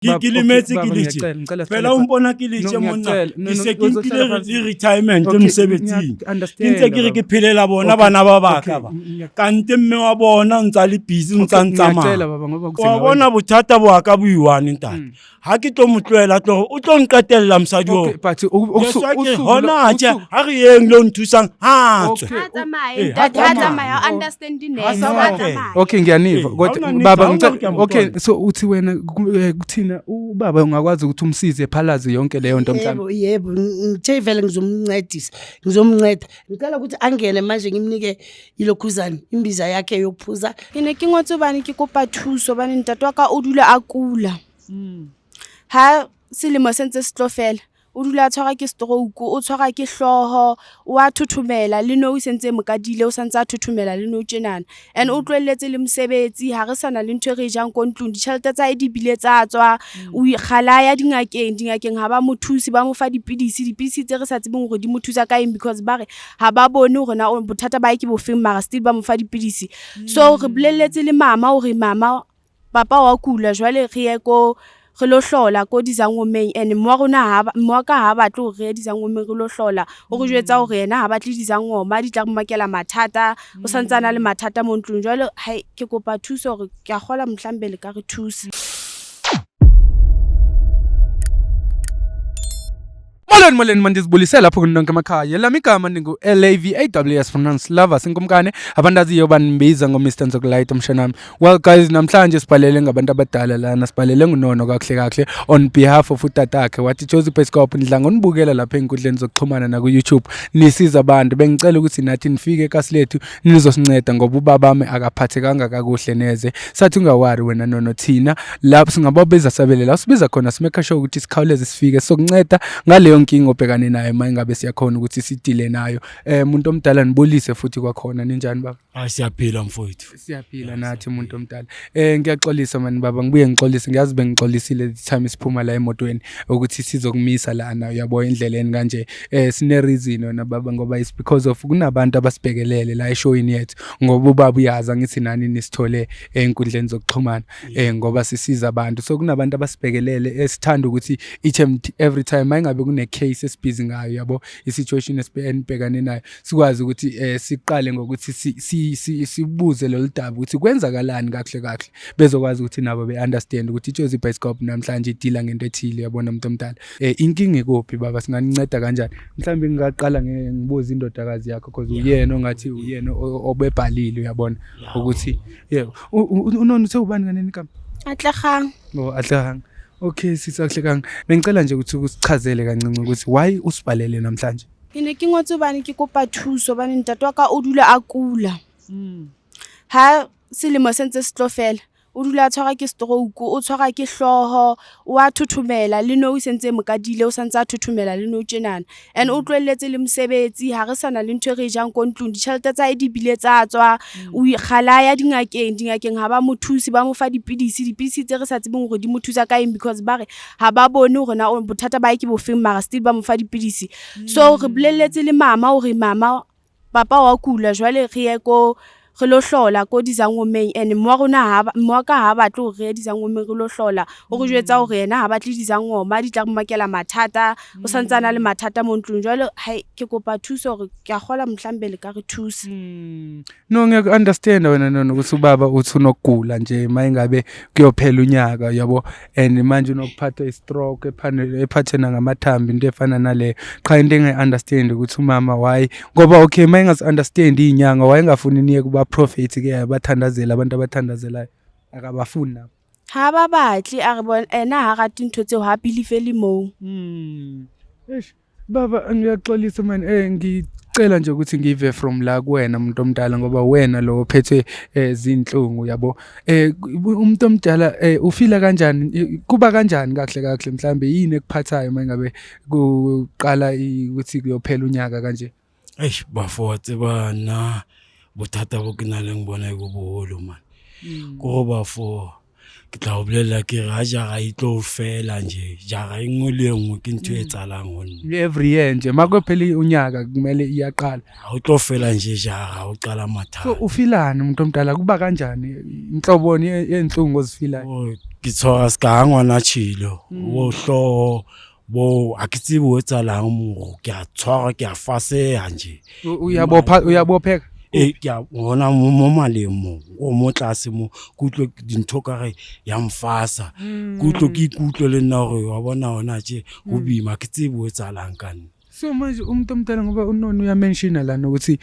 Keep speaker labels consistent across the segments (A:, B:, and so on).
A: Ke lemetse ke le tje fela o mpona ke le tje monna ke se ke nkile le retirement mosebetsing ke ntse ke re ke phelela bona bana ba baka ba kante mme wa bona o ntsa le busy o ntsa ntsamaya wa bona bothata bo ka bo iwane ntate ha ke tlo mo tlohela tlo o tlo nqetella mosadi oo hona tje ha re yeng lo nthusang ha tswe
B: Okay, ngiyaniva kodwa baba ngicela okay so uthi wena kuthina ubaba ungakwazi ukuthi umsize ephalaze yonke leyo nto
C: mhlawumbe. Yebo, yebo, ngithe vele ngizomncedisa, ngizomnceda. Ngicela ukuthi angene manje ngimnike ilokhuzane imbiza yakhe yokuphuza.
D: Ke ne ke ngotse hobane ke kopa thuso hobane ntate wa ka o dula a kula. Ha selemo se ntse se tlo fela o dula a tshwarwa ke stroke, o tshwarwa ke hlooho, o a thothomela le nou se ntse e mo kadile, o santse a thothomela le nou tjenana. And o tlohelletse le mosebetsi, ha re sana le ntho e re e jang ko ntlong, ditjhelete tsa hae di bile tsa tswa. O kgale a ya dingakeng, dingakeng ha ba mo thuse, ba mo fa dipidisi, dipidisi tse re sa tsebeng hore di mo thusa ka eng because ba re ha ba bone hore na bothata ba hae ke bofeng mara still ba mo fa dipidisi. So re bolelletse le mama hore mama Papa wa kula jwale re ye ko re lo hlola ko dizangomeng and mme wa rona ha mme wa ka ha batle hore re ye dizangomeng re lo hlola. O re jwetsa hore yena ha batle dizangoma di tla re makela mathata. O santse a na le mathata mo ntlong jwale hai ke kopa thuso hore ke a kgola mohlambe le ka re thusa.
B: Molweni molweni mandizibulise lapho kunonke emakhaya lami igama ndingu-LAVAWS pronounce Lovers inkumkane abandaziyo bandibiza ngo-Mr Nzokulight umshanami. Well guys, namhlanje sibhalele ngabantu abadala lana, sibhalele nguNono kakuhle kahle on behalf of utatakhe wathi Jozi Bioscope nidla ngonibukela lapha ey'nkundleni zokuxhumana naku-YouTube nisiza abantu. Bengicela ukuthi nathi nifike ekasi lethu nizosinceda ngoba ubabami akaphathekanga kakuhle neze. Sathi ungawari wena Nono, thina lapho singababiza sabele la sibiza khona simake sure ukuthi sikhawuleze sifike sokunceda ngaleyo nkinga obhekane nayo uma ingabe siyakhona ukuthi sidile nayo. Muntu omdala nibulise futhi kwakhona, ninjani baba?
A: Hayi siyaphila mfowethu.
B: Siyaphila nathi muntu omdala. Ngiyaxolisa mani baba, ngibuye ngixolise, ngiyazi bengixolisile the time siphuma la emotweni ukuthi sizokumisa lana uyabo endleleni kanje. Sine reason wena baba ngoba it's because of kunabantu abasibhekelele la eshowini yethu ngoba ubaba uyazi angithi nani nisithole ey'nkundleni zokuxhumana ngoba sisiza abantu. So kunabantu abasibhekelele esithanda ukuthi each and every time mayingabe kune case esibhizi ngayo yabo i-situation enibhekane nayo sikwazi ukuthi siqale ngokuthi sibuze lolu daba ukuthi kwenzakalani kakuhle kakuhle bezokwazi ukuthi nabo be-understand ukuthi iJozi Bioscope namhlanje idila ngento ethile yabona umuntu omdala. Inkinga ikuphi baba, singaninceda kanjani? Mhlawumbe ngingaqala ngibuze indodakazi yakho because uyena ongathi uyena obebhalile uyabona ukuthi yebo unona uthe ubani kanene igama?
D: Atlegang.
B: Oh, Atlegang. Okay sisi Atlegang, bengicela nje ukuthi usichazele kancinci ukuthi why usibhalele namhlanje.
D: Ke ne ke ngotse hobane ke kopa thuso hobane ntate wa ka o dula a kula. Ha selemo se ntse se tlo fela o dula a tshwarwa ke stroke, o tshwarwa ke hlooho, o a thothomela le nou se ntse e mo kadile, o santse a thothomela le nou tjenana. And o tlohelletse le mosebetsi, ha re sana le ntho e re e jang ko ntlong, ditjhelete tsa hae di bile tsa tswa. O kgale a ya dingakeng, dingakeng ha ba mo thuse, ba mo fa dipidisi, dipidisi tse re sa tsebeng hore di mo thusa ka eng because ba re ha ba bone hore na bothata ba hae ke bofeng mara still ba mo fa dipidisi. So re bolelletse le mama hore mama papa wa kula jwale re ye ko re lo hlola ko dizangomeng and mme wa rona ha mme wa ka ha batle hore re ye dizangomeng re lo hlola. O re jwetsa hore yena ha batle dizangoma di tla re makela mathata. O santse a na le mathata mo ntlong jwale hai ke kopa thuso hore ke a kgola mohlambe le ka re thusa.
B: No, ngiyaku-understand wena Nono ukuthi ubaba uthi unokugula nje uma ingabe kuyophela unyaka yabo and manje unokuphathwa i-stroke ephathena ngamathambo into efana naleyo. Qha into engayi-understand ukuthi umama why ngoba okay uma engazi-understand iy'nyanga wayengafuni niye kuba-prophet-ke abathandazela abantu abathandazelayo akabafuni nabo.
D: Ha ba batle a re bona ena ha rate ntho tseo ha believe le moo.
B: Eish baba ngiyaxolisa man, ngicela nje ukuthi ngive from la kuwena umuntu omdala ngoba wena lo ophethe zinhlungu yabo. Umuntu omdala ufila kanjani, kuba kanjani kahle kahle mhlambe yini ekuphathayo mangabe kuqala ukuthi kuyophela unyaka kanje?
A: Eish bafo wa tseba nna bothata bo ke nang le bona ke boholo man. Ko go bafo. Ke tla o bolelela ke re ha jara e tlo fela nje, jara e nngwe le e nngwe ke ntho e etsahalang ho nna.
B: Every year nje makuphela unyaka kumele iyaqala.
A: Ha o tlo fela nje jara o qala mathata.
B: So ufilani umuntu omdala, kuba kanjani, inhloboni yenhlungu ozifilayo?
A: Oh, ke tshwara ska ha ngwana tjhelo, bo hlooho bo ha ke tsebe ho etsahalang mo, ke a tshwarwa, ke a faseha nje.
B: Uyabopha, uyabopheka?
A: Ee, ke a bona mo maleng mo, o mo tlase mo, ke utlwe dintho ka re ya mfasa, ke utlwe ke ikutlwe le nna hore wa bona hona tje ho boima, ha ke tsebe ho etsahalang ka nna.
B: So manje umuntu omdala, ngoba uNoni uyamentiona lana ukuthi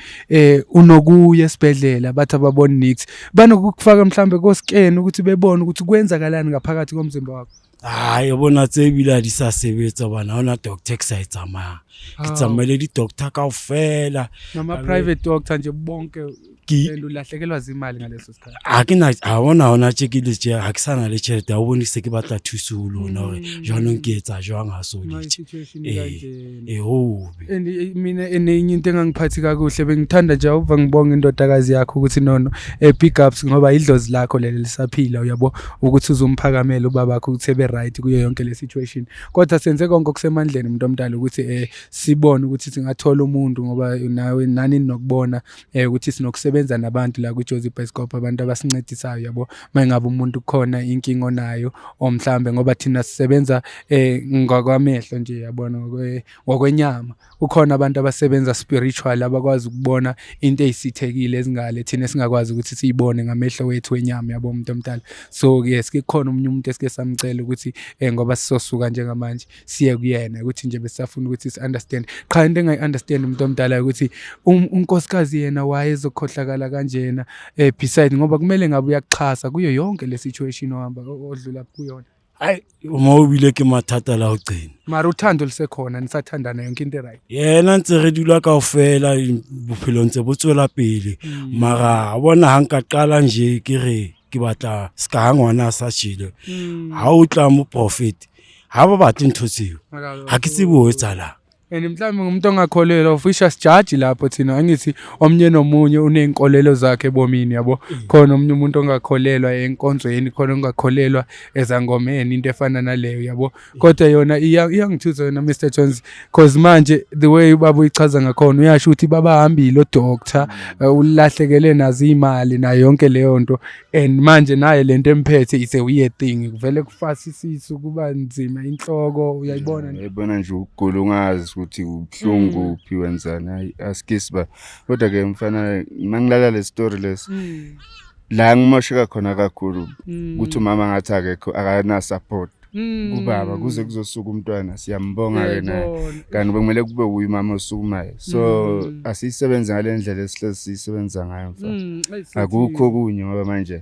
B: unokuya esibhedlela, bathi ababoni niks, banokukufaka mhlambe ko-scan ukuthi bebone ukuthi kwenzakalani ngaphakathi komzimba wakho.
A: Hayi, bona tse ebile ha di sa sebetsa hobane ha hona doctor e ke sa e tsamayang. Ke tsamaile di-doctor kaofela.
B: Nama-private doctor nje bonke, and ulahlekelwa zimali ngaleso sikhathi.
A: Ha ke na, ha hona hona tje ke le tje, ha ke sa na le tjhelete, ha o bone se ke batla thuso ho lona hore jwanong ke etsa jwang ha so
B: My
A: le tje.
B: situation
A: Ee,
B: kanjena.
A: ee, hobe.
B: And mina enenye into engangiphathi kakuhle, bengithanda nje uva ngibonga indodakazi yakho ukuthi nono, big ups, ngoba idlozi lakho leli lisaphila, uyabo, ukuthi uzomphakamela ubabakho ukuthi ebe right kuyo yonke le situation. Kodwa senze konke okusemandleni umuntu omdala ukuthi sibone ukuthi singathola umuntu, ngoba nawe nani nokubona ukuthi sinokusebenza nabantu la kwiJozi Bioscope, abantu abasincedisayo, yabo, mayingabe umuntu kukhona inkinga onayo or mhlambe, ngoba thina sisebenza ngokwamehlo nje, yabona, ngokwenyama. Kukhona abantu abasebenza spiritual, abakwazi ukubona into eyisithekile ezingale thina esingakwazi ukuthi siyibone ngamehlo wethu wenyama, yabo, umuntu omdala. So yes, kukhona omunye umuntu esike samcela ukuthi ngoba sizosuka njengamanje siye kuyena, ukuthi nje besafuna ukuthi si-understand. Qha into engayi-understand umuntu omdala ukuthi unkosikazi yena wayezokhohlakala kanjena, beside ngoba kumele ngabe uyakuxhasa kuyo yonke le situation ohamba odlula kuyona.
A: Hayi, uma o bile ke mathata la ho qena.
B: Mara uthando lisekhona, nisathandana, yonke into right?
A: Yena ntse re dula kaofela, bophelo ntse bo tswela pele. Mara wa bona ha nka qala nje ke re ke batla ska ha ngwana a sa tjhele. Ha o tla mo prophet, ha ba batle ntho tseo. Ha ke tsebe ho etsahalang.
B: And mhlawumbe ngumuntu ongakholelwa, ufisha sijaji lapho thina, angithi omunye nomunye uney'nkolelo zakhe ebomini, yabo. Khona omunye umuntu ongakholelwa enkonzweni, khona ongakholelwa ezangomeni, into efana naleyo, yabo. Kodwa yona iyangithusa yona, Mr Jones, cause manje the way ubaba uyichaza ngakhona, uyasho ukuthi babahambile odoctor, ulahlekele nazo iy'mali nayo yonke leyo nto, and manje naye lento emphethe is a weird thing, kuvele kufasa isisu, kuba nzima inhloko, uyayibona nje.
E: Uyayibona nje ukugula ungazi ukuthi ubuhlungu kuphi, wenzani, hayi asikisi ba. Kodwa ke mfana, mangilala le story lesi la ngimosheka khona kakhulu ukuthi umama ngathi akekho, akana support kubaba kuze kuzosuka umntwana. Siyambonga ke naye,
B: Uyayibona.
E: kanti bekumele kube uye umama osukumayo. So asiyisebenze ngale ndlela esihlezi siyisebenza ngayo, mfana.
B: Eyi, sithi-
E: Akukho okunye, ngoba manje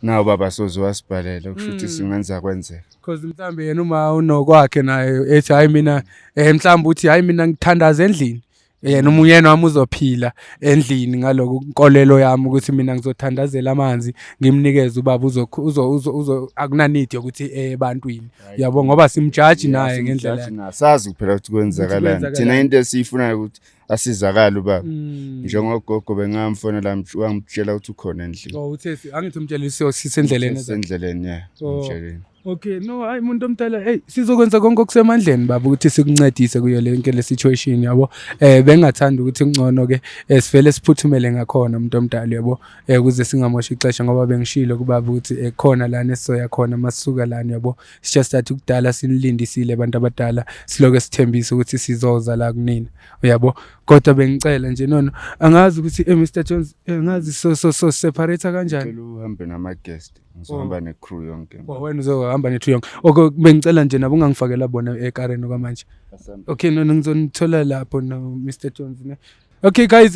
E: nawu baba soze wasibhalela, kusho ukuthi singenza kwenzeka.
B: Cause mhlambe yena uma unokwakhe naye ethi hayi mina, mhlambe uthi hayi mina ngithandaza endlini, yena umyeni wami uzophila endlini ngaloko inkolelo yami ukuthi mina ngizothandazela amanzi ngimnikeze ubaba, uzo uzo uzo akunanidi yokuthi ebantwini, yabo, ngoba simjaji naye ngendlela
E: Simjaji naye. Sazi kuphela ukuthi kwenzakalani.
B: Kwenzakalani.
E: Thina into esiyifunayo ukuthi asizakale ubaba. Njengogogo bengamfonela, wangitshela ukuthi ukhona endlini.
B: Oh, uthe angithi umtshele sisendleleni.
E: Sendleleni, yeah.
B: Oh.
E: Umtsheleni.
B: Okay, no, hayi umuntu omdala, hey, sizokwenza konke okusemandleni baba ukuthi sikuncedise kuyo yonke le situation, yabo. Bengathanda ukuthi kungcono ke sivele siphuthumele ngakhona umuntu omdala, yabo, ukuze singamoshi ixesha, ngoba bengishilo kubaba ukuthi khona lana esizoya khona masisuka lana, yabo. It's just that kudala sinilindisile abantu abadala, siloke sithembisa ukuthi sizoza la kunina, uyabo. Kodwa bengicela nje nono, angazi ukuthi Mr Jones, angazi so separate kanjani.
E: Ngicela uhambe nama-guest, ngizohamba ne-crew yonke.
B: Oh, wena uzohamba nethu yonke. Okay, bengicela nje nabo ungangifakela bona ekareni kwamanje.
E: Asambe.
B: Okay, no, ngizonithola lapho no Mr Jones, ne. Okay guys,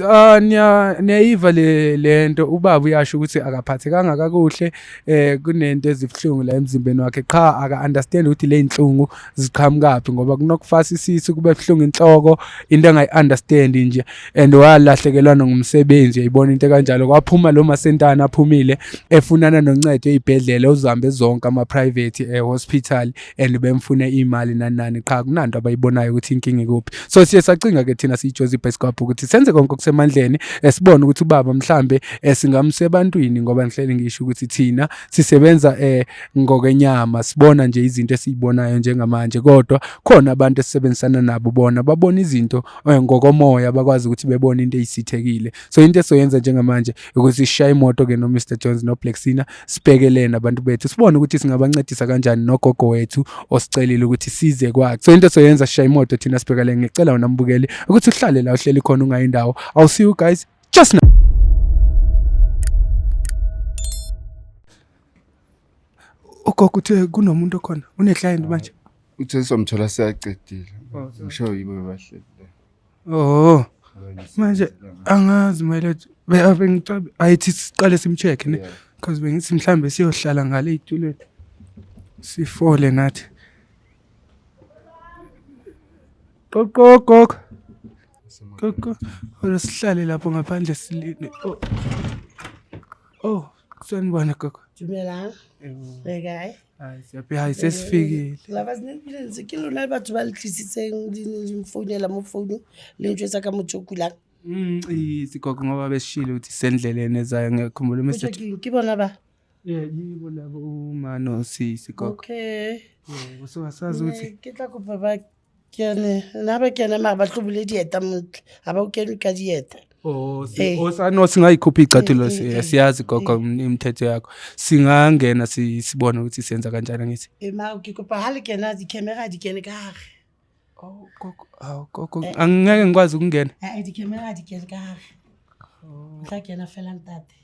B: niyayiva le lento, ubaba uyasho ukuthi akaphathekanga kakuhle, kunento ezibuhlungu la emzimbeni wakhe, qha aka understand ukuthi le inhlungu ziqhamukaphi, ngoba kunokufasa isisu, kube buhlungu inhloko, into engayi understand nje, and walahlekelwa ngumsebenzi, uyayibona into kanjalo. Kwaphuma lo masentana aphumile efunana noncedo ezibhedlela, uzihambe zonke ama private hospital and bemfune imali nani nani, qha kunanto abayibonayo ukuthi inkinga ikuphi. So siye sacinga ke thina siyiJozi Bioscope ukuthi Senze konke okusemandleni, sibone ukuthi ubaba mhlambe singamsa ebantwini, ngoba ngihleli ngisho ukuthi thina sisebenza ngokwenyama, sibona nje izinto esizibonayo njengamanje, kodwa khona abantu esisebenzisana nabo bona babona izinto ngokomoya, bakwazi ukuthi bebone into eyisithekile. So into esizoyenza njengamanje ukuthi sishaye imoto ke no Mr Jones no Black Sina, sibhekelene abantu bethu, sibone ukuthi singabancedisa kanjani nogogo wethu osicelile ukuthi size kwakhe. So into esizoyenza, sishaye imoto thina sibhekele. Ngicela wena mbukeli ukuthi uhlale la uhleli khona, ungayi indawo. I'll see you guys just now. Ugogo uthe kunomuntu okhona, une-client manje.
E: Uthe somthola siyacedile. Ngisho yibo bahleli la.
B: Oh, manje angazi, my lord, bengicabe ayithi siqale sim-check ne, because bengithi mhlambe siyohlala ngale ey'tulweni sifole nathi. Qoqo gogo, gogo, ora sihlale lapho ngaphandle silinde. Oh, oh, sanibona gogo.
C: Dumelang, le kae?
B: Hayi, siyaphila. Hayi, sesifikile.
C: Laba ntse ke lona batho ba le tlisitseng, di mfounela mo founung, le ntjwetsa ka motho o kulang.
B: Isigogo, ngoba besishilo ukuthi sendleleni ezayo, ngiyakhumbula
C: Mr.
B: Mr.
C: Ke bona ba?
B: Yeah, yibo labo, uma nosisi gogo.
C: Okay.
B: Yebo, so asazi ukuthi
C: Ke tla kopa ba kene nna, ba kene, mara ba tlobole dieta montle, ga ba o kene ka dieta.
B: Oh,
C: Eh.
B: oh, no, singayikhupha iy'cathulo.
C: Eh.
B: Siyazi gogo imithetho yakho. Singangena sibone ukuthi senza kanjani, ngithi.
C: E, mara ke kopa ha le kena, di-camera di kene ka gare.
B: Oh gogo, awu gogo, angeke ngikwazi ukungena.
C: Ee, di-camera di kene ka gare, o tla kena fela ntate.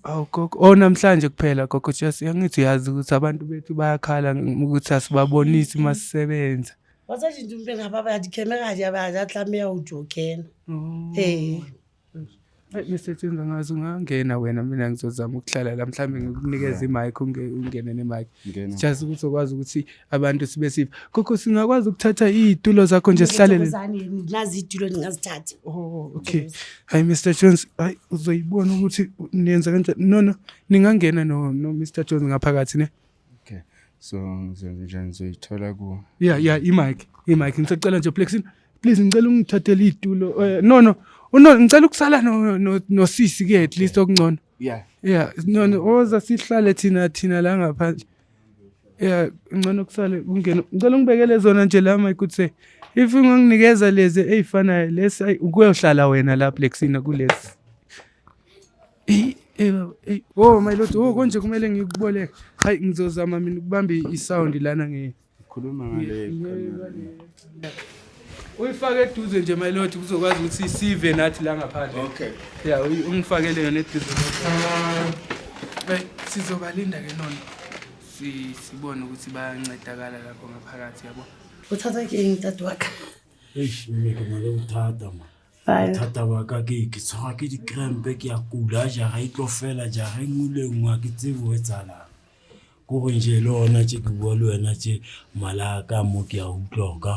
B: Awu gogo, oh, namhlanje kuphela gogo, just angithi uyazi ukuthi abantu bethu bayakhala ukuthi asibabonisi masisebenza.
C: Wa tsa dintumpeng ga ba ba di-camera ga di a ba di a tlameya ho tjo kena.
B: Oh.
C: Ee.
B: Hayi Mr. Jones, angazi, ungangena wena, mina ngizozama ukuhlala la, mhlawumbe ngikunikeze i-mic, ungene ne-mic.
E: Ngena.
B: Just ukuthi ukwazi ukuthi abantu sibe sifa. Gogo, singakwazi ukuthatha iy'tulo zakho nje sihlalele?
C: Thokozani, nazi iy'tulo, ningazithatha.
B: Oh, okay. Hayi Mr. Jones, hayi uzoyibona ukuthi niyenza kanjani. No no, ningangena no Mr. Jones ngaphakathi ne.
E: Okay. So ngizenze njani, ngizoyithola ku
B: Yeah, i-mic. I-mic. Ngisacela nje Plexin. Please, ngicela ungithathele iy'tulo. No no. No, ngicela ukusala no sisi ke, at least okungcono.
E: Yeah.
B: Yeah, no, oza sihlale thina la ngaphandle. Yeah, ngcono kusale kungena. Ngicela ungibekele zona nje la, my good sir. If unganginikeza lezi ey'fanayo lesi, ayi ukuyohlala wena la Plexina kulesi. Eh, eh, baba, eh, oh my lord, oh, konje kumele ngikuboleke. Hayi, ngizozama mina ukubamba i-sound lana nge
E: Khuluma ngale camera.
B: Uyifake eduze nje, my lord, kuzokwazi ukuthi sive nathi la ngaphandle.
E: Okay.
B: Yeah, ungifakele yona eduze. Hey, sizobalinda ke nona. Sibone ukuthi bayancedakala lapho ngaphakathi, yabo.
C: Bothata ke eng, ntate wa ka?
A: Eish, mme, ke na le bothata ma.
C: Fine.
A: Bothata ba ka ke tshwarwa ke di-cramp, ke a kula jara e tlo fela, jara e nngwe le e nngwe, ha ke tsebe ho etsahalang. Kore nje le hona tje ke bua le wena tje, mala a ka mo ke a utlwa hore ka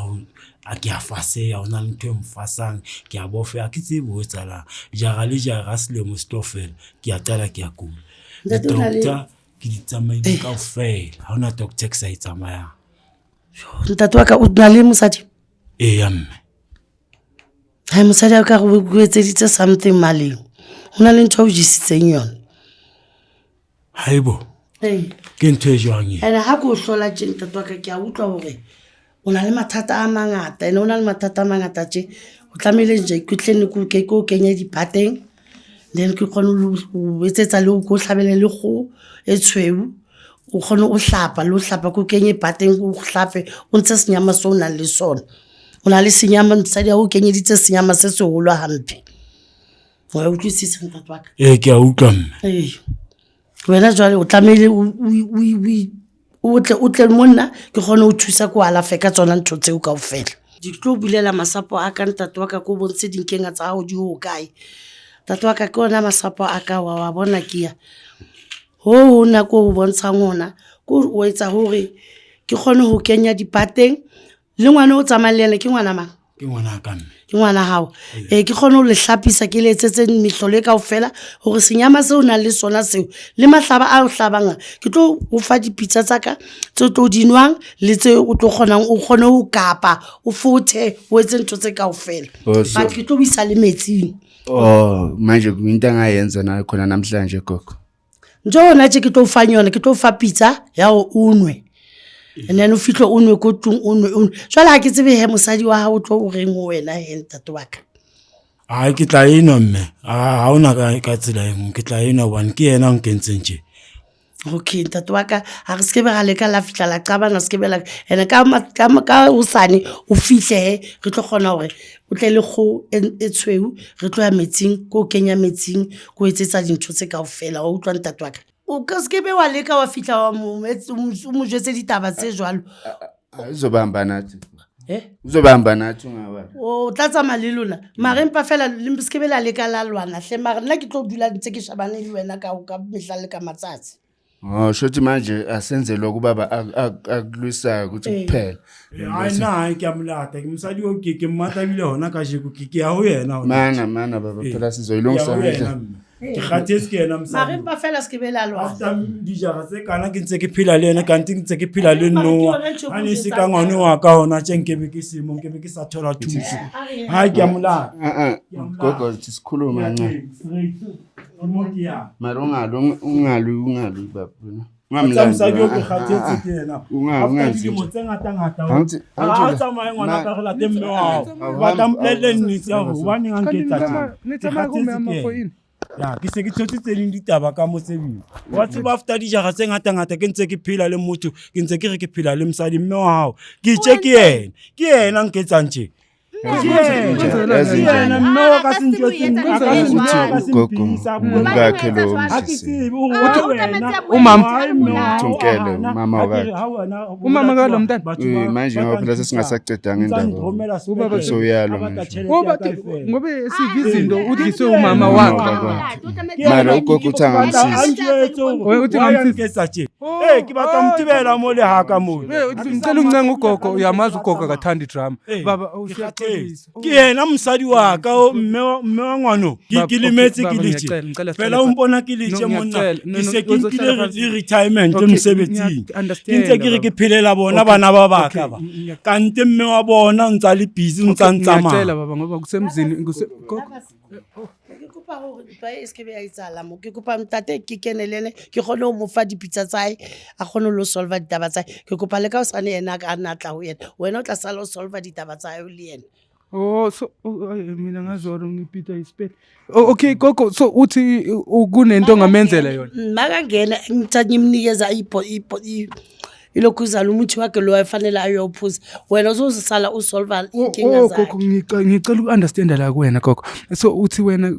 A: a ke a faseha, ho na le ntho e nfasang, ke a bofeha, ha ke tsebe ho etsahalang. Jara le jara ha selemo se tlo fela, ke a qala ke a kula.
C: Ntate, o na le-
A: Di-doctor ke di tsamaile kaofela, ha hona doctor e ke sa e tsamayang.
C: Ntate wa ka, o na le mosadi?
A: Eya mme.
C: Hai, mosadi a ka re o etseditse something maleng, ho na le ntho a o jesitseng yona.
A: Haibo,
C: Ee.
A: ke ntho e jwang e?
C: Ene ha ke o hlola tje, ntate wa ka, ke a utlwa hore o na le mathata a mangata, ene o na le mathata a mangata tje, o tlamehile nje ke tle nne ke o kenye diphateng, then ke kgone ho etsetsa le ko hlabele le kgoho e tshweu, o kgone o hlapa le o hlapa, ke o kenye pateng, o hlape, o ntshe senyama seo o nang le sona. O na le senyama, mosadi wa o kenyeditse senyama se seholo hampe. Wa utlwisisa, ntate wa ka?
A: Ee, ke a utlwa mme.
C: Ee, wena jwale o tlamehile o tle monna, ke kgone ho thusa, ko alafe ka tsona ntho tseo kaofela. Di tlo bulela masapo a ka, ntate wa ka, ko bontshe dinkenga tsa hao di ho kae. Ntate wa ka, ke ona masapo a ka, wa bona, ke ya ho hona ko o bontshang hona, ko o etsa hore ke kgone ho kenya dipateng le ngwana o tsamayang le yena. Ke ngwana mang?
A: Ke ngwana ka mme.
C: Ke ngwana gago. Ee, ke kgone go le hlapisa, ke le etsetse mehlolo e kao fela gore senyama se o nang le sona seo le mahlaba a o hlabang a, ke tlo o fa dipitsa tsa ka tse o tlo di nwang le tse o tlo kgonang o kgone go kapa o fothe o etse ntho tse kao fela.
E: Oh, so-
C: But ke tlo o isa le metsing.
E: Oh, manje into angayenza na khona namhlanje gogo.
C: Ntho gona tse ke tlo o fang yone, ke tlo o fa pitsa ya gore o nwe, and then o fitlhe o nwe ko tlong, o nwe o nwe. Jwale ga ke tsebe he mosadi wa gago o tlo o reng ho wena he, ntate wa ka.
A: Ai, ke tla enwa mme, ha hona ka tsela e nngwe, ke tla enwa hobane ke yena a nkentseng tje.
C: Okay, ntate wa ka, ga re sekebe ra leka la fitlha la qabana, sekebe la ene ka hosane o fitlhe he, re tlo kgona gore o tle le kgoho e tshweu, re tlo ya metsing, ko o kenya metsing, ko o etsetsa dintho tse kao fela. Wa utlwa ntate wa ka? O ka sekebe wa leka wa fitlha wa o mo jwetse ditaba tse jwalo.
E: Uzobamba nathi.
C: Eh?
E: Uzobamba nathi ungabali.
C: O tla tsamaya le lona, mara empa fela le sekebe la leka la lwana hle, mara nna ke tlo dula ntse ke shebane le wena ka mehla le ka matsatsi.
E: Oh, shothi manje asenze lokhu baba akulwisayo ukuthi kuphela.
A: Ai, nna hae ke a molata, ke mosadi o ke mmatla ebile hona kajeko ke ya ho yena hona.
E: Mana mana baba,
A: Ee.
E: phela
A: Ke
E: sizoyilungisa
A: ya ho yena
E: ngendlela.
A: mme. Ke kgathetse ke yena
C: Mara
A: mosadi.
C: empa fela sekebe la lwana.
A: After dijara tse kana ke ntse ke phela le yena, kante ke ntse ke phela le
C: Mara ke
A: Noah.
C: yona ntho e
A: Ha ne se
C: ke
A: ka ngwane wa ka hona tje nkebe ke semo, nkebe ke sa thola thuso. Hai, ke a molata.
E: Ah ah, gogo thi sikhuluma kancane.
A: Straight. Ke mo ke yang.
E: Mara ungalwi ungalwi ungalwi baba wena.
A: Tsa mosadi o ke
E: Ungamlandi.
A: kgathetse ke yena.
E: Unga-
A: After
E: ungenzi
A: dilemo
E: nje.
A: tse ngata-ngata,
E: Angithi-
A: ha
E: angithi
A: o tsamaye ngwana
E: ma-
A: ka re late mme wa hao.
E: Awuhambi-
A: Batla mpolelle nnete ya hore
E: awuhambi-
A: hobaneng a
B: Kanti
A: nketsa
B: nitsamaya-
A: tje. Ke
B: nitsamaya kume
A: kgathetse ke
B: ama for
A: yena.
B: ini?
A: Ya, ke se ke thotse tse ding ditaba ka mo tse ding. Wa tseba after dijara tse ngata-ngata ke ntse ke phela le motho, ke ntse ke re ke phela le mosadi mme wa hao. Ke itse ke yena, ke yena a nketsang tje. Ke yena,
E: Yazi
A: ke
E: njani?
A: yena mme wa ka se ntjwetse, a ka se
E: Uthi
A: a ka se
E: ugogo
A: mphidisa, a bue
E: umkakhe lo
A: Ha ke
E: msisi.
A: tsebe hore why wena,
B: Umama.
A: why mme wa hao
E: Uthi unkele,
A: a hana,
E: umama
A: ha ke re
E: wakhe.
A: ha wena
B: Umama kalo mntana?
A: batho
E: Eh, manje
A: ba
E: ngoba
A: tla
E: phela
A: nthusa.
E: sesingasaqedanga
A: Ntsa
E: indaba.
A: nromela
B: Ubaba-
A: sepetlele,
E: Soyalwa
A: a batla
E: manje.
A: tjhelete
B: Ngoba
A: ya ka e fela.
B: ngobe siva izinto udliswe umama
E: Umama
B: wakhe.
E: wakhe. Mara ugogo uthi angamsizi.
A: A njwetse hore
B: Wena uthi
A: why a
B: ngamsizi?
A: nketsa tje. Eh, ke batla ho motibela mo le haka mo.
B: Eh, ngicela uncenga ugogo, uyamazi ugogo akathandi drama.
A: Eh,
B: Baba,
A: ke
B: usiyaxolisa.
A: kgathetse. Ke yena mosadi wa ka o mme wa ngwano. Ke
B: Baba,
A: ke
B: okay,
A: lemetse ke
B: baba,
A: le tje.
B: ngiyacela, ngicela
A: Fela
B: sihlale
A: o mpona ke le
B: No,
A: tje monna.
B: ngiyacela. No,
A: Ke
B: no,
A: se ke
B: uzohlala
A: nkile
B: phansi.
A: le retirement
B: Okay,
A: mosebetsing.
B: ngiya-understand,
A: Ke ntse ke re
B: baba.
A: ke phelela bona
B: Okay,
A: bana ba ba
B: okay,
A: ka ba.
B: ngiya-
A: Kante mme wa bona o ntsa le busy, o ntsa
B: Ngiyacela
A: ntsamaya.
B: baba ngoba kusemzini gogo.
C: Ke kopa gore ntwa e se ke be ya etsahala mo. Ke kopa ntate ke kene le ene, ke kgone ho mo fa dipitsa tsa hae, a kgone ho lo solva ditaba tsa hae. Ke kopa le ka hosane yena a ka nna a tla ho yena, wena o tla sala o solva ditaba tsa hae le yena.
B: Oh, so oh, ay, mina ngazora ngipita isipele. Oh, okay gogo, so uthi kunento ongamenzela yona.
C: Makangena ngithatha ngimnikeza ilokhuzana umuthi wakhe lo afanele ayophuza, wena uzosala usolva inkinga
B: Oh
C: zakhe.
B: gogo, ngicela uku-understanda la kuwena gogo. So uthi wena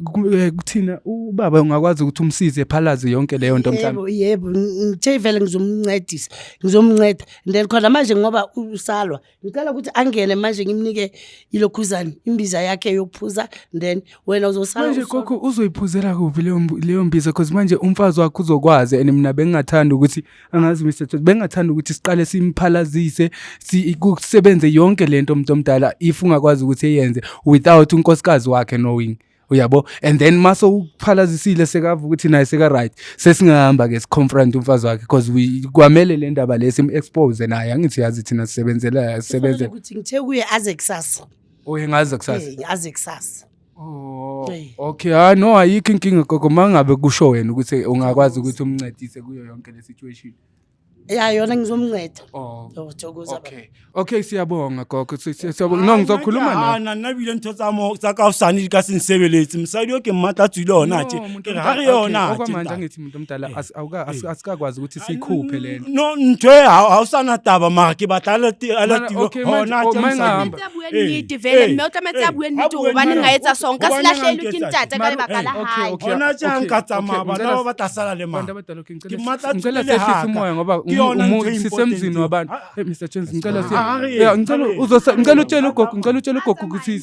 B: kuthina ubaba ungakwazi ukuthi umsize ephalaze yonke leyo nto mhlawumbe.
C: Yebo, yebo, ngithe vele ngizomncedisa, ngizomnceda, and then khona manje ngoba usalwa, ngicela ukuthi angene manje ngimnike ilokhuzana imbiza yakhe yokuphuza, then wena uzosala
B: Manje
C: usolva.
B: gogo uzoyiphuzela kuphi leyo mbiza, because manje umfazi wakhe uzokwazi, and mina bengingathanda ukuthi angazi Mr. Toti, bengingathanda ukuthi siqale simphalazise kusebenze yonke lento umuntu omdala, if ungakwazi ukuthi eyenze without unkosikazi wakhe knowing, uyabo, and then mase uphalazisile sekava ukuthi naye seka right, sesingahamba ke siconfront umfazi wakhe, because we kwamele le ndaba lesi expose naye, angithi yazi thina sisebenzela
C: Kufanele
B: sisebenzela
C: ukuthi ngithe kuye aze kusasa.
B: Oye ngaze kusasa.
C: Eh, aze kusasa.
B: Oh,
C: Eh.
B: okay, ah no, ayikho inkinga gogo, mangabe kusho wena ukuthi ungakwazi ukuthi umncedise kuyo yonke le situation.
C: Ya, yona ngizomnceda.
B: Oh.
C: Oh, thokoza baba.
B: Okay, siyabonga gogo, siyabonga. No, ngizokhuluma nawe.
A: Nna nna ebile ntho tsa mo tsa ka hosane di ka se nsebeletse. Mosadi o ke mmatla tswile hona tje.
B: No, muntu
A: Ke re ha re
B: omdala,
A: yona
B: okay,
A: tje,
B: okwamanje
A: ntate.
B: angithi muntu omdala asikakwazi ukuthi siyikhuphe lento.
A: No, ntho e ha o sana taba, mara ke batla a
B: Mana,
A: latiwe
B: okay, manje,
A: hona
B: oh,
A: tje
B: manje
A: mosadi.
B: ngahamba.
D: A bue
A: Eh,
D: nnete vele,
A: eh,
D: mme o tlametse a
A: eh,
D: bue
A: ha
D: nnete
A: bue
D: hobane
A: nnete.
D: nka etsa so, nka se
A: Hobaneng a
D: lahlelwe ke
A: nketsa
D: ntate ka
B: Mara-
D: lebaka la
B: okay,
D: hae.
B: okay,
A: Hona tje ha
B: okay,
A: nka tsamaya,
B: okay,
A: bana
B: ngicela
A: ba ba tla sala le mang?
B: Bantu abadala, okay,
A: Ke mmatla
B: ngicela
A: tswile
B: sehlise
A: haka.
B: umoya ngoba
A: Ke yona ntho e
B: sisemzini
A: important.
B: wabantu. Hey Mr Jones, ngicela siye.
A: Ah, re-
B: Yeah, ngicela uzosa ngicela utshele ugogo, ngicela utshele ugogo ukuthi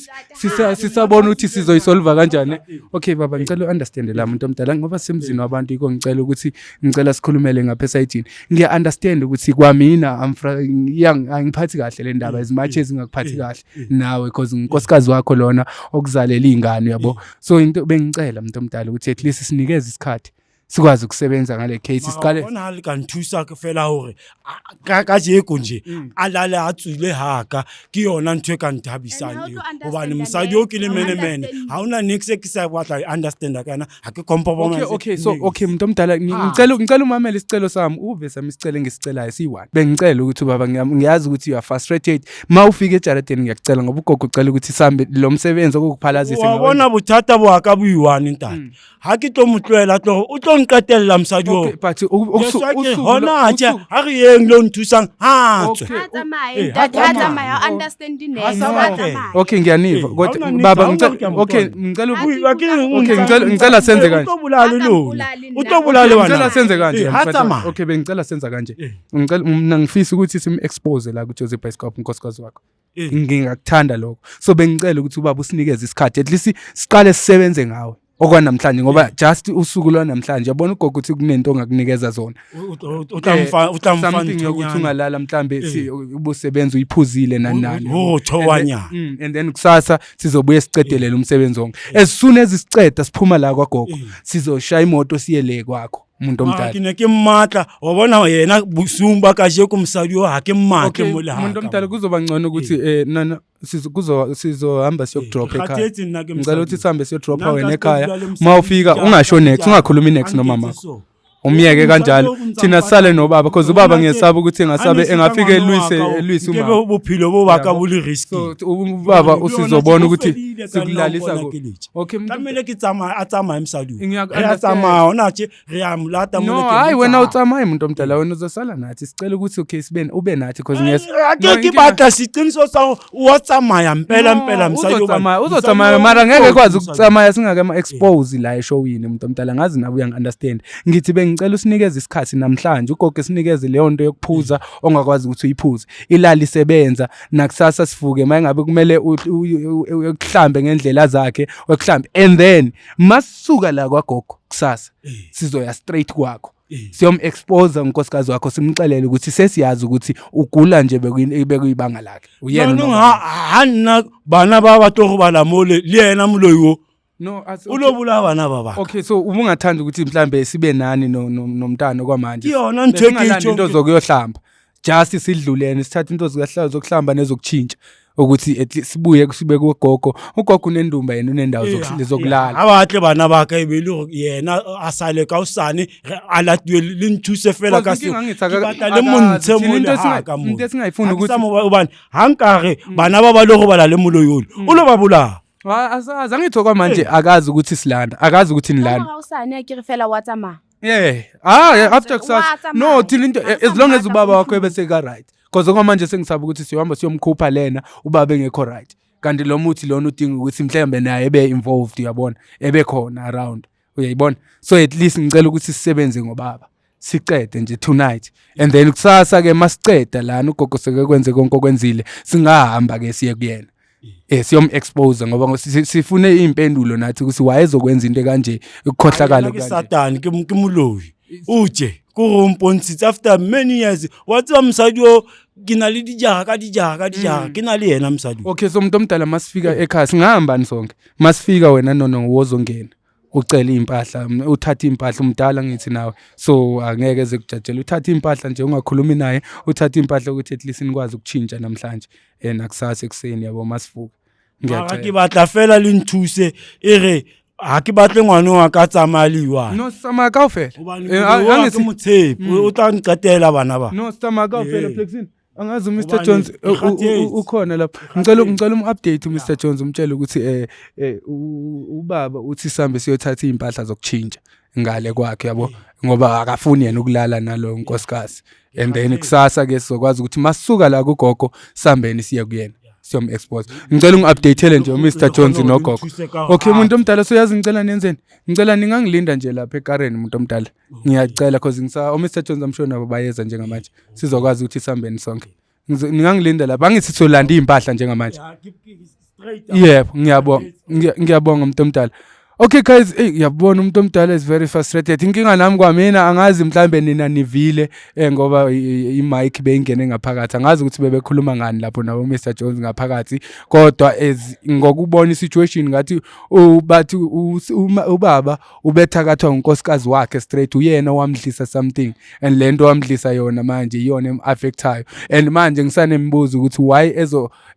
B: sisabona ukuthi sizoyisolve kanjani. Okay baba, ngicela u-understand la muntu omdala ngoba semzini wabantu, yiko ngicela ukuthi ngicela sikhulumele ngapha esayidini. Ngiya understand ukuthi kwamina angiphathi kahle le ndaba as much as ngingakuphathi kahle nawe, because unkosikazi wakho lona okuzalela iy'ngane, uyabo. So into bengicela muntu omdala ukuthi at least sinikeze isikhathi sikwazi ukusebenza ngale case, siqale.
A: Bona ha le ka nthusa ke fela hore ka kajeko nje a lale a tswile haka, ke yona ntho e ka nthabisang
D: And ha o
A: eo.
D: tlo
A: Hobane
D: understanda
A: mosadi o ke le
D: next,
A: menemene,
D: understand.
A: ha ona niks e ke sa batla e understanda ka yena, ha ke compromise.
B: Okay, so
A: niks.
B: okay muntu omdala, ngicela umamele isicelo sami, uve sami isicelo engisicelayo siyi-one. Bengicela ukuthi baba, ngiyazi ukuthi you are frustrated ma ufika ejaradeni, ngiyakucela ngoba ugogo ucela ukuthi sihambe lo msebenzi okukuphalazisa.
A: Wa bona bothata bo ka bo i-one ntate, ha ke tlo mo tlohela, tlo o tlo nqetella mosadi oo.
B: Okay, but
A: That's why ke
B: usuku
A: hona tje ha re yeng lo nthusang ha tswe.
B: Okay.
D: Ha tsamaye,
A: Eh, ha
D: ntate, ha
A: tsamaye.
D: tsamaye, ha understand
A: Ha
D: next,
A: sa
D: ha
A: batla.
D: tsamaye.
B: Okay, ngiyaniva
A: Eh,
B: kodwa
A: ha ona
B: baba,
A: niks, ha ona
B: ngicela
A: ke a
B: okay
A: mo
B: ngicela
A: Wa ke reng o
B: Okay, ngicela senze
A: Eh,
B: kanje.
A: o tlo bolaya le lona,
D: Akambolali
A: o
D: nna.
A: tlo bolaya le
B: Ngicela
A: bana.
B: senze kanje.
A: Eh, ha tsamaya.
B: Okay, bengicela senza kanje.
A: Eh.
B: Ngicela mina, ngifisa ukuthi sim-expose la ku-Jozi Bioscope unkosikazi wakho.
A: Eh.
B: Ngingakuthanda lokho, so bengicela ukuthi ubaba usinikeze isikhathi, at least siqale sisebenze ngawe okwanamhlanje, ngoba just usuku lwanamhlanje, yabona ugogo ukuthi kunento ongakunikeza zona.
A: O tla mfa
B: Something yokuthi
A: nthonyana.
B: ungalala mhlambe ubusebenza uyiphuzile nani nani.
A: Ho thowanyana.
B: And then kusasa sizobuye sicedelele umsebenzi wonke. As soon as siceda siphuma la kwagogo, sizoshaya imoto siye le kwakho umuntu
A: Ah,
B: omdala.
A: ke ne ke mmatla wa bona yena bosiung ba kajeko, mosadi o ha ke mmatle
B: Okay,
A: mo le
B: umuntu
A: haka.
B: omdala, kuzoba ngcono ukuthi nana kuzo sizohamba siyokudrop
A: Ke
B: ekhaya.
A: kgathetse nna ke
B: Ngicela
A: mosadi.
B: ukuthi sihambe siyodropa
A: Nna
B: wena
A: nka
B: ekhaya.
A: se dula le mosadi,
B: Uma ufika ungasho next, ungakhulumi next nomama.
A: So.
B: Umyeke
A: Mosadi
B: kanjalo.
A: o ntsa
B: Thina sisale nobaba, because ubaba
A: Bona
B: ngiyesaba ukuthi engasabe
A: Ha ne
B: engafika
A: seka
B: elwise
A: ngwana wa ka,
B: elwise
A: nkebe
B: umama.
A: bophelo bo ba ka
B: Yabo.
A: bo le risky.
B: So ubaba
A: Le yona
B: usizobona
A: ke
B: ukuthi
A: fedile ka nna
B: sikulalisa
A: o bona
B: ku.
A: ke letše.
B: Okay, muntu
A: Tlamehile ke tsamaye, a tsamaye mosadi o.
B: Ngiyaku
A: Re a tsamaya hona tje, re a mo lata
B: No,
A: mole ke
B: hayi
A: mo
B: wena
A: tsaya.
B: utsamaye muntu omdala, wena uzosala nathi. Sicela ukuthi okay sibe ube nathi because ngiyes
A: Ha
B: No,
A: ke batla seqiniso sa hore wa tsamaya mpela mpela mosadi o
B: Uzotsamaya,
A: bane-
B: uzotsamaya
A: mosadi o
B: mara ngeke
A: mokoti,
B: kwazi
A: mosadi.
B: ukutsamaya singake expose la eshowini umuntu omdala, ngazi nawe uyangi-understand. Ngithi bengicela usinikeze isikhathi namhlanje, ugogo sinikeze leyo nto yokuphuza ongakwazi ukuthi uyiphuze, ilali isebenza, nakusasa sivuke uma ngabe kumele ukuhlambe ngendlela zakhe ukuhlambe, and then masisuka la kwagogo kusasa sizoya straight kwakho, siyom-expose unkosikazi wakho, simxelele ukuthi sesiyazi ukuthi ugula nje bekuyibanga lakhe uyena
A: Jaanong
B: unobangela.
A: ha nna bana ba ba tlo robala mole le yena moloi o
B: No,
A: o lo bolaya bana ba baka.
B: Okay, so uma ungathanda ukuthi mhlambe sibe nani nomntana kwamanje.
A: Ke yona ntho e ke
B: Besingalanda
A: tjhong
B: into zokuyohlamba. Just sidlulene sithathe into zokuhlamba zokuhlamba nezokuchintsha ukuthi at least sibuye sibe kugogo. Ugogo unendumba, yena unendawo zokulala.
A: Ha batle bana ba ka e be le hore yena a sale ka hosane, a latuwe, le nthuse fela ka
B: Cause
A: seo.
B: inkinga angithi
A: Ke batla le
B: akazi.
A: montshe
B: Thina
A: mole
B: into
A: ha ka mo.
B: into esingayifuni
A: Ha ke sa
B: ukuthi
A: hobane ha nkare bana ba ba lo robala le moloi ole, o lo ba bolaya.
B: Asazi angithi okwamanje akazi ukuthi silana, akazi ukuthi nilana.
D: Ka hosane a ke re fela wa tsamaya.
B: Yeah. Ah, yeah, after kusasa.
D: Wa tsamaya.
B: No, thina into as long as ubaba wakho
D: Wa tsamaya.
B: ebese ka right. Because okwamanje sengisaba ukuthi siyohamba siyomkhupha lena ubaba engekho right. Kanti lo muthi lona udinga ukuthi mhlambe naye ebe involved, uyabona, ebe khona around. Uyayibona? So at least ngicela ukuthi sisebenze ngobaba. Sicede nje tonight. And then kusasa ke masiceda lana ugogo seke kwenze konke okwenzile, singahamba ke siye kuyena. Siyom expose ngoba sifune impendulo nathi ukuthi wayezokwenza into kanje ukukhohlakala
A: Yena ke
B: kanje.
A: Satane, ke moloi o tje ke gore o mpontshitse after many years wa tseba mosadi o ke na le dijara ka dijara ka dijara ke na le yena mosadi o.
B: Okay, so umuntu omdala, masifika ekhaya singahambani sonke? Masifika wena nono wozongena ucela iy'mpahla, uthathe iy'mpahla, umdala ngithi nawe, so angeke eze kujajela. Uthathe iy'mpahla nje, ungakhulumi naye, uthathe iy'mpahla ukuthi at least nikwazi ukutshintsha namhlanje nakusasa ekuseni, yabo, masivuka.
A: Mara ke
B: Ngiyacela.
A: batla fela le nthuse e re ha ke batle ngwana wa ka tsamaya le i-one.
B: No, sitsamaya kaofela.
A: Hobane
B: Eh,
A: moloi wa
B: angithi
A: ke motshepe, o tla nqetela bana ba.
B: No, sitsamaya kaofela.
A: Eh.
B: Plexin angazi uMr
A: Hobane
B: Jones
A: ke kgathetse.
B: ukhona lapha. Ngicela um-update uMr Jones, umtshele ukuthi ubaba uthi sihambe siyothatha iy'mpahla zokutshintsha ngale kwakhe, yabo, ngoba akafuni yena ukulala nalo nkosikazi, and then kusasa ke sizokwazi ukuthi masisuka la kugogo sihambeni siye kuyena. Siyom-expose. Ngicela ungi-updatele nje uMr Jones nogogo.
A: Ngithuse ka
B: Okay, umuntu omdala, soyazi ngicela nenzeni? Ngicela ningangilinda nje lapha ekareni, umuntu omdala. Ngiyacela, cause ngisa uMr Jones, I'm sure nabo bayeza njengamanje. Sizokwazi ukuthi sihambeni sonke. Ningangilinda lapha. Angithi solanda iy'mpahla njengamanje.
A: Yeah, keep straight up.
B: Yebo, ngiyabonga. Ngiyabonga, umuntu omdala. Okay guys, hey, ngiyabona umuntu omdala is very frustrated. Inkinga nami kwamina angazi, mhlambe nina nivile, ngoba i-mic beyingene ngaphakathi. Angazi ukuthi bebekhuluma ngani lapho nabo Mr Jones ngaphakathi. Kodwa as ngokubona i-situation, ngathi bathi ubaba ubethakathwa unkosikazi wakhe straight, uyena owamdlisa something, and lento wamdlisa yona manje iyona em-affectayo. And manje ngisanemibuzo ukuthi why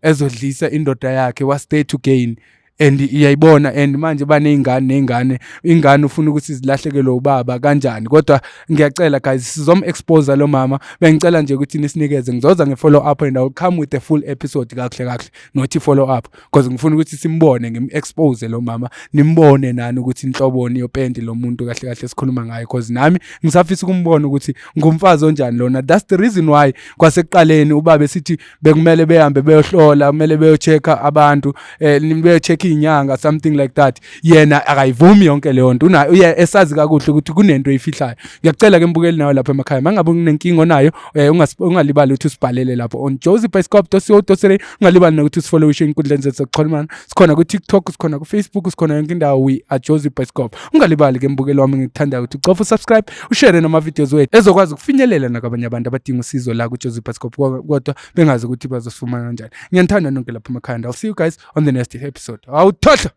B: ezodlisa indoda yakhe, what's there to gain? And iyayibona, and manje baney'ngane ney'ngane, ingane ufuna ukuthi zilahlekelwe ubaba kanjani? Kodwa ngiyacela guys, sizom-expose lo mama. Bengicela nje ukuthi nisinikeze, ngizoza nge-follow up and I will come with a full episode kakuhle kahle, not i-follow up, because ngifuna ukuthi simbone, ngim-expose lo mama, nimbone nani ukuthi inhloboni yopenti lo muntu kahle kahle sikhuluma ngayo, because nami ngisafisa ukumbona ukuthi ngumfazi onjani lona. That's the reason why kwasekuqaleni ubaba esithi bekumele behambe beyohlola, kumele beyo-check-a abantu, beyo-check iy'nyanga, something like that. Yena akayivumi yonke leyo nto. Uye esazi kakuhle ukuthi kunento eyifihlayo. Ngiyacela ke, mbukeli, nawe lapha emakhaya, mangabe unenkinga onayo, ungalibali ukuthi usibhalele lapho on josiebioscope.co.za. Ungalibali nokuthi usifollowishe ey'nkundleni zethu zokuxhumana. Sikhona ku-TikTok, sikhona ku-Facebook, sikhona yonke indawo, we are Josie Bioscope. Ungalibali ke, mbukeli wami ngikuthandayo, ukuthi ucofa usubscribe, ushare nama-videos wethu ezokwazi ukufinyelela nakwabanye abantu abadinga usizo la ku-Josie Bioscope, kodwa bengazi ukuthi bazosifumana kanjani. Ngiyanithanda nonke lapha emakhaya, and I'll see you guys on the next episode. Awuthohlo.